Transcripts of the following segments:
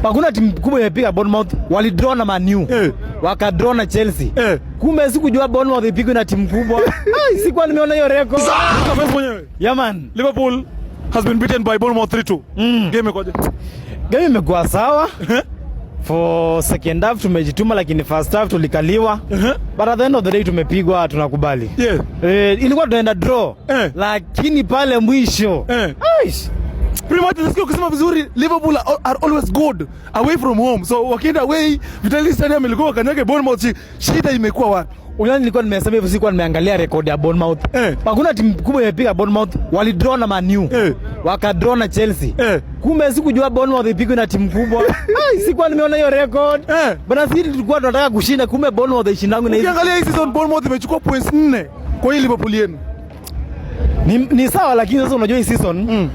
Hakuna timu kubwa imepiga Bournemouth, walidraw na Man U. Wakadraw na Chelsea. Kumbe sikujua Bournemouth ipigwe na timu kubwa. Ai, sikuwa nimeona hiyo record. Kama mwenyewe. Yeah, man. Liverpool has been beaten by Bournemouth 3-2. Game ikoje? Game imekuwa sawa. For second half tumejituma, lakini first half tulikaliwa. But at the end of the day tumepigwa, tunakubali. Ilikuwa tunaenda draw. Lakini pale mwisho. Aish. Pretty much nasikia ukisema vizuri, Liverpool are always good away from home. So wakienda away, Vitality Stadium ilikuwa wakanyage Bournemouth. Shida imekuwa wapi? Unajua nilikuwa nimesema hivyo, sikuwa nimeangalia rekodi ya Bournemouth. Hakuna timu kubwa imepiga Bournemouth, walidraw na Man U. Wakadraw na Chelsea. Kumbe sikujua Bournemouth ipigwe na timu kubwa. Ai, sikuwa nimeona hiyo record. Bana, sisi tulikuwa tunataka kushinda, kumbe Bournemouth ishindangu na hizi. Ukiangalia hii season, Bournemouth imechukua points 4 kwa hii Liverpool yenu. Ni sawa, lakini sasa unajua hii season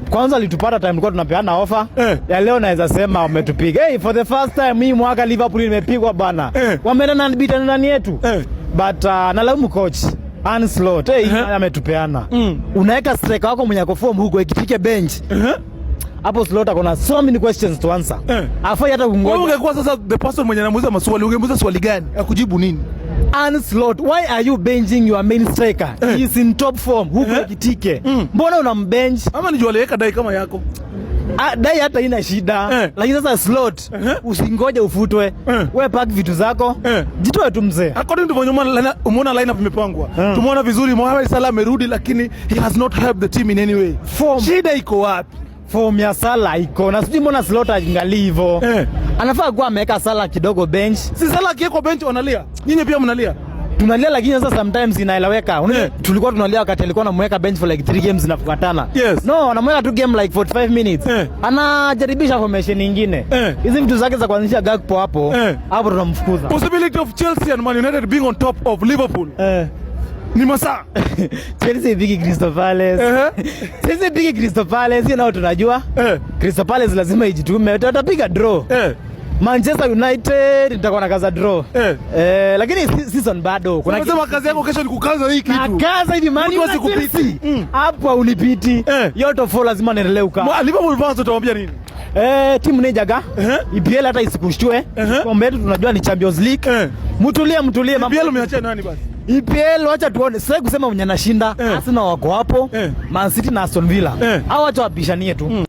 kwanza litupata time tulikuwa tunapeana offer ya leo, naweza sema wametupiga. Hey, for the first time hii mwaka Liverpool imepigwa, bana. Wameenda na unbeaten ndani yetu. But nalaumu coach Arne Slot. Hey, ametupeana. Unaweka striker wako mwenye ako form huko Ekitike bench. Hapo Slot akona so many questions to answer. Afai hata Wewe kungoja. Ungekuwa sasa the person mwenye anamuuliza maswali, ungemuuliza swali gani? Akujibu nini? Arne Slot, why are you benching your main striker? He is in top form huko Ekitike. Mbona unambench? Ama ni juu aliweka dai kama yako? Ah, dai hata ina shida. Lakini sasa Slot, usingoje ufutwe. We pack vitu zako. Jitoe tu, mzee. According to venye umeona lineup imepangwa. Tumeona vizuri Mohamed Salah amerudi, lakini he has not helped the team in any way. Form. Shida iko wapi? Form ya Salah iko na sijui mbona Slot angalii hivyo. Anafaa kuwa ameweka Salah kidogo bench. Si Salah akiwekwa bench wanalia. Nyinyi pia mnalia. Tunalia, lakini sasa sometimes inaeleweka. Unajua tulikuwa tunalia wakati alikuwa anamweka bench for like 3 games zinafuatana. No, anamweka tu game like 45 minutes. Anajaribisha formation nyingine. Hizi vitu zake za kuanzisha Gakpo hapo, hapo tunamfukuza. Possibility of Chelsea and Man United being on top of Liverpool ni masaa. Chelsea ipigi Crystal Palace. Chelsea ipigi Crystal Palace, hiyo nao tunajua. Crystal Palace lazima ijitume, watapiga draw. Manchester United nitakuwa na kaza draw. Lakini season bado. Kuna Unasema kazi yako kesho ni kukaza hii kitu. Nakaza hivi, Man Mtu U na asikupite. Chelsea. Hapo unipiti. Hiyo top 4 lazima niendelee kukaa. Liverpool fans utawaambia nini? Timu ni jaga. EPL hata isikushtue. Kombe yetu tunajua ni Champions League. Mtulie, mtulie, mambo. EPL umeachia nani basi? EPL wacha tuone. Sasa kusema mwenye anashinda, Arsenal wako hapo, Man City na Aston Villa. Hao wacha wapishanie tu.